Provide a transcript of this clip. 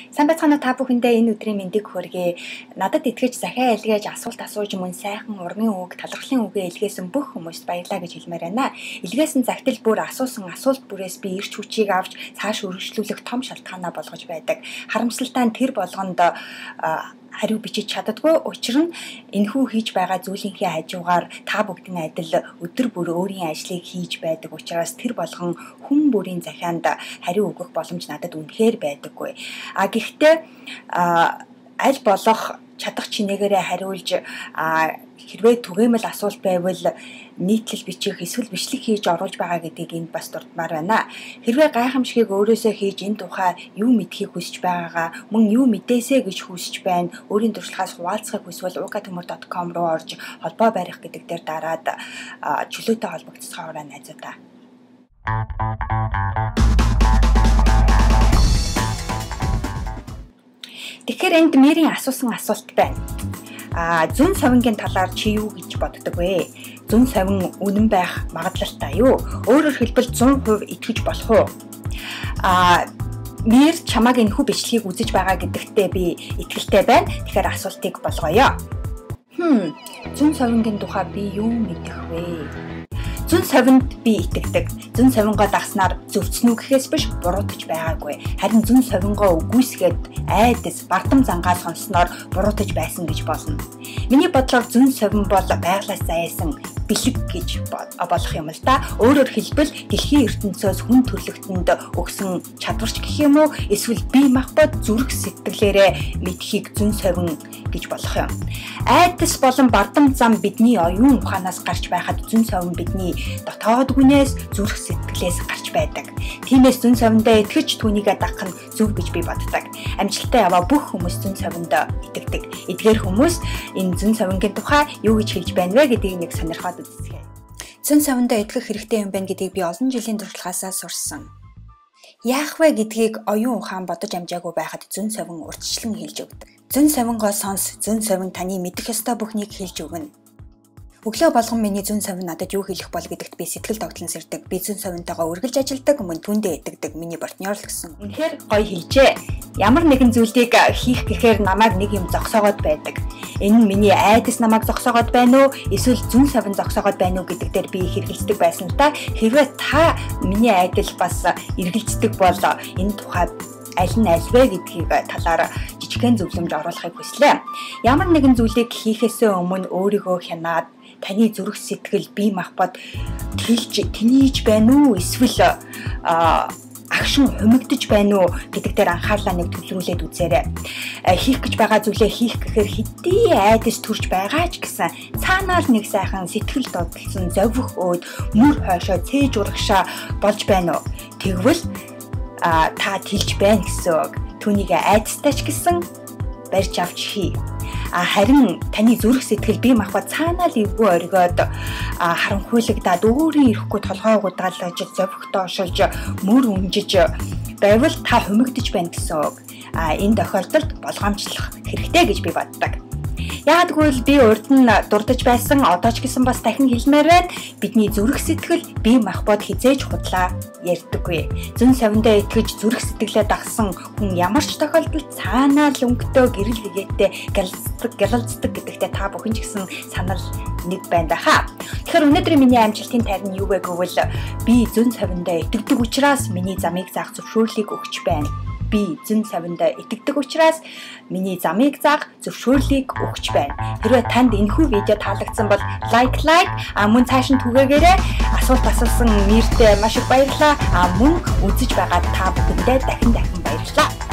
Сайн байцгаана уу та бүхэндээ энэ өдрийн мэндийг хүргэе. Надад итгэж захиа илгээж асуулт асууж мөн сайхан урмын үг, талархлын үгээ илгээсэн бүх хүмүүст баярлалаа гэж хэлмээр байна. Илгээсэн захидал бүр асуусан асуулт бүрээс би эрч хүчийг авч цааш үргэлжлүүлэх том шалтгаанаа болгож байдаг. Харамсалтай нь тэр болгонд хариу бичиж чаддаггүй. Учир нь энэхүү хийж байгаа зүйлийнхээ хажуугаар та бүгдийн адил өдөр бүр өөрийн ажлыг хийж байдаг учраас тэр болгон хүн бүрийн захианд хариу өгөх боломж надад үнэхээр байдаггүй. А гэхдээ аль болох чадах чинээгээрээ хариулж хэрвээ түгээмэл асуулт байвал нийтлэл бичих эсвэл бичлэг хийж оруулж байгаа гэдгийг энд бас дурдмаар байна. Хэрвээ гайхамшигыг өөрөөсөө хийж энэ тухай юу мэдхийг хүсэж байгаагаа мөн юу мэдээсэй гэж хүсэж байна, өөрийн туршлагаас хуваалцахыг хүсвэл ukatumur.com руу орж холбоо барих гэдэг дээр дараад чөлөөтэй холбогдсохоороо найзуудаа. Тэгэхээр энд Мэрийн асуусан асуулт байна. Зүүн совингийн талаар чи юу гэж боддог вэ? Зүүн совин үнэн байх магадлалтай юу? Өөрөөр хэлбэл 100% итгэж болох уу? Мэр чамааг энэхүү бичлэгийг үзэж байгаа гэдэгтээ би итгэлтэй байна. Тэгэхээр асуултыг болгоё. Зүүн совингийн тухай би юу мэдэх вэ? Зүүн совинд би итгэдэг. Зүүн совингоо дагснаар зөвцсөн үү гэхээс биш буруутаж байгаагүй. Харин зүүн совингоо үгүйсгээд айдас, бардам зангаа сонсноор буруутаж байсан гэж болно. Миний бодлоор зүүн совин бол байглаас заяасан бэлэг гэж болох юм л да. Өөрөөр хэлбэл дэлхийн ертөнцөөс хүн төрлөختөнд өгсөн чадварч гэх юм уу? Эсвэл бие махбод зүрх сэтгэлээрээ мэдхийг зүүн совин гэж болох юм. Айдас болон бардам зам бидний оюун ухаанаас гарч байхад зүүн совин бидний дотоод гүнээс зүрх сэтгэлээс гарч байдаг. Тиймээс зүүн совиндоо итгэж түүнийгээ дагах нь зөв гэж би боддог. Амжилттай яваа бүх хүмүүс зүүн совиндоо итгэдэг. Эдгээр хүмүүс энэ зүүн совингийн тухай юу гэж хэлж байна вэ гэдгийг нэг сонирхоод үзцгээе. Зүүн совиндоо итгэх хэрэгтэй юм байна гэдгийг би олон жилийн туршлагаасаа сурсан. Яах вэ гэдгийг оюун ухаан бодож амжаагүй байхад зүүн совин урьдчилан хэлж өгдөг. Зүүн совингоо сонс, зүүн совин таны мэдэх ёстой бүхнийг хэлж өгнө. Өглөө болгон миний зүүн совин надад юу хэлэх бол гэдэгт би сэтгэл догтлон сэрдэг. Би зүүн совинтойгоо үргэлж ажилладаг, мөн түүндээ итгэдэг. Миний партнёр л гэсэн. Үнэхээр гоё хэлжээ. Ямар нэгэн зүйлийг хийх гэхээр намайг нэг юм зогсоогоод байдаг. Энэ нь миний айдас намайг зогсоогоод байна уу? Эсвэл зүүн совин зогсоогоод байна уу гэдэг дээр би хэрэгэлцдэг байсан л да. Хэрвээ та миний айдал бас эргэлздэг бол энэ тухай аль нь аль вэ гэдгийг талаар жижигхэн зөвлөмж оруулахыг хүслээ. Ямар нэгэн зүйлийг хийхээсээ өмнө өөрийгөө хянаад таны зүрх сэтгэл бие махбод тэлж тэнийж байна уу? Эсвэл агшин хумигдаж байна уу гэдэг дээр анхаарлаа нэг төвлөрүүлээд үзээрэй. Хийх гэж байгаа зүйлээ хийх гэхээр хэдий айдас төрж байгаа ч гэсэн цаанаа л нэг сайхан сэтгэл догтлсон зових өөд мөр хойшоо цээж урагшаа болж байна уу? Тэгвэл та тэлж байна гэсэн үг. Түүнийг айдастай ч гэсэн барьж авч хий. Харин таны зүрх сэтгэл бие махбод цаанаа л эвгүй оргиод харанхуйлагдаад өөрийн ирэхгүй толгой гудаалж зовх доошилж мөр үнжиж байвал та хумигдаж байна гэсэн үг. Энэ тохиолдолд болгоомжлох хэрэгтэй гэж би боддог. Яагад гэвэл би урд нь дурдж байсан, одоо ч гэсэн бас дахин хэлмээр байна. Бидний зүрх сэтгэл бие махбод хизээж худлаа ярьдаггүй. Зүүн совиндоо итгэж зүрх сэтгэлээ дагсан хүн ямар ч тохиолдолд цаанаа л өнгөтөө гэрэл гэгээтэй гялалздаг гэдэгтээ та бүхэн ч гэсэн санал нэг байна даха. Тэгэхээр өнөөдрийн миний амжилтын тарин юу вэ гэвэл би зүүн совиндоо итгэдэг учраас миний замыг заах зөвшөөрлийг өгч байна. Би зүүн совиндоо итгэдэг учраас миний замыг заах зөвшөөрлийг өгч байна. Хэрвээ танд энэхүү видео таалагдсан бол лайк, мөн цааш нь түгээгээрэй. Асуулт асуусан Мэртээ маш их баярлалаа. Мөн үзэж байгаа та бүхэндээ дахин баярлалаа.